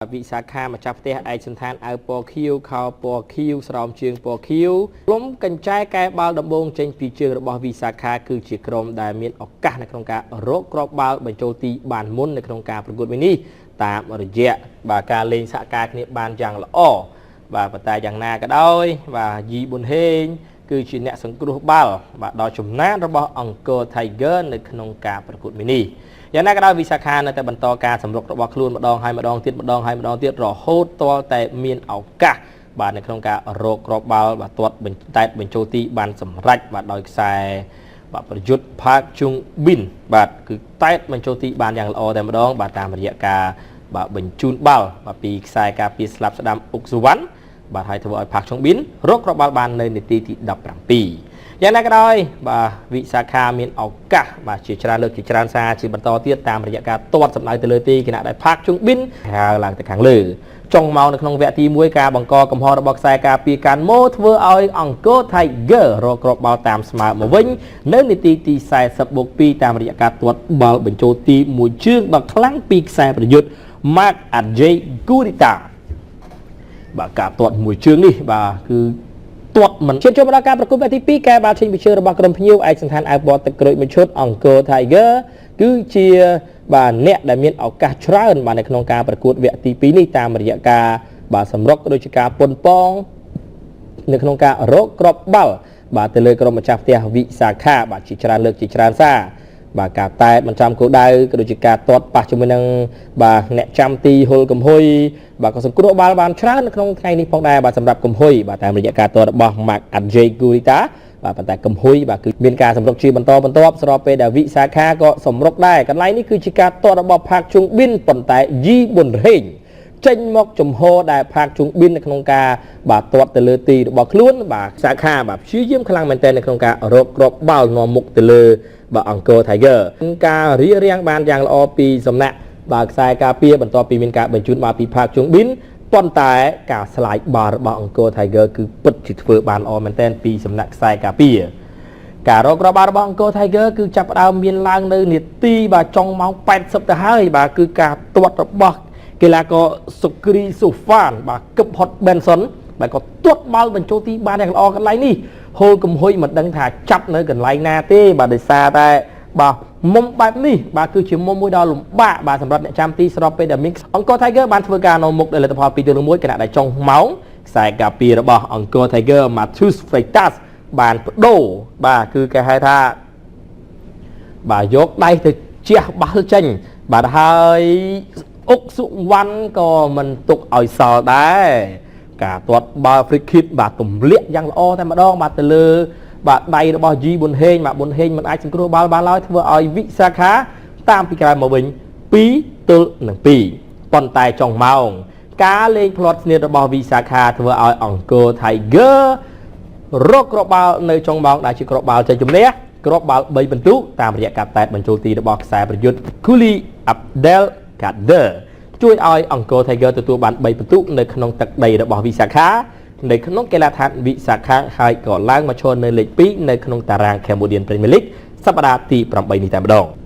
វិសាខាម្ចាស់ផ្ទះឯកសន្តានអាវពណ៌ខៀវខោពណ៌ខៀវស្រោមជើងពណ៌ខៀវលំកញ្ចែកែបាល់ដំបងចេញពីជើងរបស់វិសាខាគឺជាក្រុមដែលមានឱកាសនៅក្នុងការរកគ្រាប់បាល់បញ្ចូលទីបានមុននៅក្នុងការប្រកួតមួយនេះតាមរយៈបាទការលេងសហការគ្នាបានយ៉ាងល្អបាទប៉ុន្តែយ៉ាងណាក៏ដោយបាទយីប៊ុនហេងគឺជាអ្នកសង្គ្រោះបាល់បាទដល់ចំណានរបស់អង្គរ Tiger នៅក្នុងការប្រកួតមួយនេះយ៉ាងណាក៏ដោយវិសាខានៅតែបន្តការសម្រុករបស់ខ្លួនម្ដងហើយម្ដងទៀតម្ដងហើយម្ដងទៀតរហូតទាល់តែមានឱកាសបាទនៅក្នុងការរកគ្រាប់បាល់បាទទាត់បញ្តែតបញ្ចូលទីបានសម្រេចបាទដោយខ្សែបាទប្រយុទ្ធផាកជុងប៊ីនបាទគឺតែតបញ្ចូលទីបានយ៉ាងល្អតែម្ដងបាទតាមរយៈការបាទបញ្ជូនបាល់បាទពីខ្សែការពារស្លាប់ស្ដាំអុកសុវណ្ណបាទហើយធ្វើឲ្យផាកជុងប៊ីនរកគ្រាប់បាល់បាននៅនាទីទី17យ៉ាងណាក៏ដោយបាទវិសាខាមានឱកាសបាទជាច្រើនលើកជាច្រើនសារជាបន្តទៀតតាមរយៈការទាត់សម្ដៅទៅលើទីគណៈដែលផាកជុងប៊ីនហើឡើងទៅខាងលើចុងមកនៅក្នុងវគ្គទី1ការបង្កកំហុសរបស់ខ្សែការពារកាន់ម៉ូធ្វើឲ្យអង្គរ Tiger រកគ្រាប់បាល់តាមស្មើមកវិញនៅនាទីទី40បូក2តាមរយៈការទាត់បាល់បញ្ចូលទីមួយជើងដ៏ខ្លាំងពីខ្សែប្រយុទ្ធ Mark Ajay Gurita បាទការទាត់មួយជើងនេះបាទគឺទាត់មិនឈានចូលមកដល់ការប្រកួតវគ្គទី2កែបាល់ចេញពីជើងរបស់ក្រុមភ្ញៀវឯកសណ្ឋានអាវពណ៌ទឹកក្រូចមួយឈុតអង្គរ Tiger គឺជាបាទអ្នកដែលមានឱកាសច្រើនបាទនៅក្នុងការប្រកួតវគ្គទី2នេះតាមរយៈការបាទសម្រុកដូចជាការប៉ុនប៉ងនៅក្នុងការរកគ្រាប់បាល់បាទទៅលើក្រុមម្ចាស់ផ្ទះវិសាខាបាទជាច្រើនលើកជាច្រើនសារបាទការតែតមិនចំគោលដៅក៏ដូចជាការទាត់ប៉ះជាមួយនឹងបាទអ្នកចាំទីហ៊ុលកំហុយបាទក៏សង្គ្រោះបាល់បានច្រើននៅក្នុងថ្ងៃនេះផងដែរបាទសម្រាប់កំហុយបាទតាមរយៈការទាត់របស់ Mark Ajay Gurita បាទប៉ុន្តែកំហុយបាទគឺមានការសម្រុកជាបន្តបន្ទាប់ស្របពេលដែលវិសាខាក៏សម្រុកដែរកន្លែងនេះគឺជាការទាត់របស់ផាកជុងប៊ិនប៉ុន្តែយីប៊ុនរេងចេញមកចំហដែលផាកជុងប៊ិននៅក្នុងការបាទទាត់ទៅលើទីរបស់ខ្លួនបាទសាខាបាទព្យាយាមខ្លាំងមែនទែននៅក្នុងការរកគ្រាប់បាល់នាំមុខទៅលើបាទអង្គរ Tiger ការរៀបរៀងបានយ៉ាងល្អពីសំណាក់បាទខ្សែការពារបន្ទាប់ពីមានការបញ្ជូនបាល់ពីផាកជុងប៊ិនប៉ុន្តែការស្លាយបាល់របស់អង្គរ Tiger គឺពិតជាធ្វើបានល្អមែនទែនពីសំណាក់ខ្សែការពារការរកគ្រាប់បាល់របស់អង្គរ Tiger គឺចាប់ផ្ដើមមានឡើងនៅនាទីបាទចុងម៉ោង80ទៅហើយបាទគឺការទាត់របស់កីឡាករសុគ្រីស៊ូហ្វានបាទគឹបហុតប៊ែនសុនបាទក៏ទាត់បាល់បញ្ចូលទីបានយ៉ាងល្អកន្លែងនេះហូលកំហុយមិនដឹងថាចាប់នៅកន្លែងណាទេបាទដោយសារតែបាទមុំបែបនេះបាទគឺជាមុំមួយដ៏លំបាកបាទសម្រាប់អ្នកចាំទីស្របពេលដែលមានអង្គរ Tiger បានធ្វើការនាំមុខដោយលទ្ធផល2-1ខណៈដែលចុងម៉ោងខ្សែការពាររបស់អង្គរ Tiger Matheus Freitas បានបដូរបាទគឺគេហៅថាបាទយកដៃទៅជះបាល់ចេញបាទហើយអុកសុវណ្ណក៏មិនទុកឲ្យសល់ដែរការទាត់បាល់ free kick បាទទម្លាក់យ៉ាងល្អតែម្ដងបាទទៅលើបាទដៃរបស់យីប៊ុនហេងបាទប៊ុនហេងមិនអាចសង្គ្រោះបាល់បានឡើយធ្វើឲ្យវិសាខាតាមពីក្រោយមកវិញ2-2ប៉ុន្តែចុងម៉ោងការលេងផ្លាត់ស្នៀតរបស់វិសាខាធ្វើឲ្យអង្គរ Tiger រកគ្រាប់បាល់នៅចុងម៉ោងដែលជាគ្រាប់បាល់ជ័យជំនះគ្រាប់បាល់3ពិន្ទុតាមរយៈការតែតបញ្ចូលទីរបស់ខ្សែប្រយុទ្ធ Kuli Abdel Kader ជួយឲ្យអង្គរ Tiger ទទួលបាន3ពិន្ទុនៅក្នុងទឹកដីរបស់វិសាខានៅក្នុងកីឡាដ្ឋានវិសាខាហើយក៏ឡើងមកឈរនៅលេខ2នៅក្នុងតារាង Cambodian Premier League សប្តាហ៍ទី8នេះតែម្ដង។